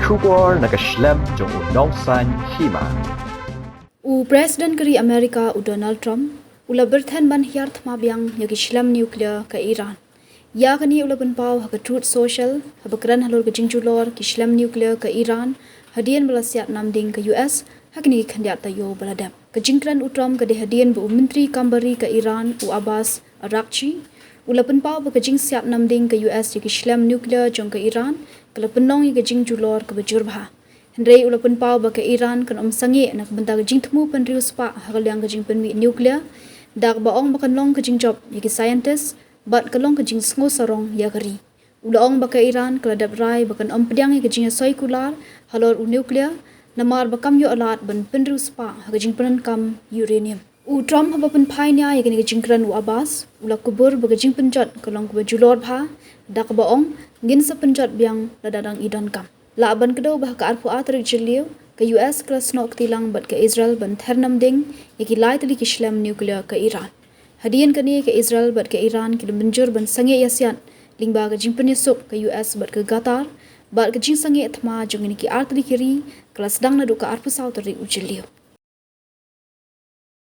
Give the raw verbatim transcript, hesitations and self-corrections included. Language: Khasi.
Khubor na ka shlem jong u Nongsaiñ Hima. U President ka ri America u Donald Trump u la byrthen ban hiar thma biang ïa ki shlem nuclear ka Iran. Ïa kane u la pynpaw ha ka Truth Social haba kren halor ka jingjulor ki shlem nuclear ka Iran hadien ba la siat namding ka U S ha kine ki khyndiat taïew ba la dep. Ka jingkren u Trump ka dei hadien ba u Myntri Kam Bari ka Iran u Abbas Araghchi u la pynpaw ba ka jingsiat namding ka U S ïa ki shlem nuclear jong ka Iran ka la pynlong ïa ka jingjulor kaba jur bha. Hynrei u la pynpaw ba ka Iran kan ym sangeh na ka bynta ka jingthmu pynriewspah ha ka liang ka jingpynmih nuclear, da kaba ong ba kan long ka jingjop ïa ki scientist bad ka long ka jingsngewsarong ïa ka ri. U la ong ba ka Iran ka la dep rai ba kan ym pdiang ïa ka jingïasoi kular halor u nuclear, namar ba kam ïoh lad ban pynriewspah ha ka jingpyndonkam uranium. U Trump haba pynphai nia ïa kane ka jingkren u Abbas u la kubur ba ka jingpynjot ka long kaba julor bha, da kaba ong, ngin sa pynjot biang lada dang i donkam. Lah ban kdew ba ha ka arphew ar tarik Jylliew ka U S ka la snoh kti lang bad ka Israel ban ther namding ïa ki lai tylli ki shlem nuclear ka Iran. Hadien kane ka Israel bad ka Iran ki la mynjur ban sangeh ïasiat lyngba ka jingpynïasuk ka U S bad ka Qatar, bad ka jingsangeh thma jong kine ki ar tylli ki ri ka la sdang naduh ka arphew saw tarik u Jylliew.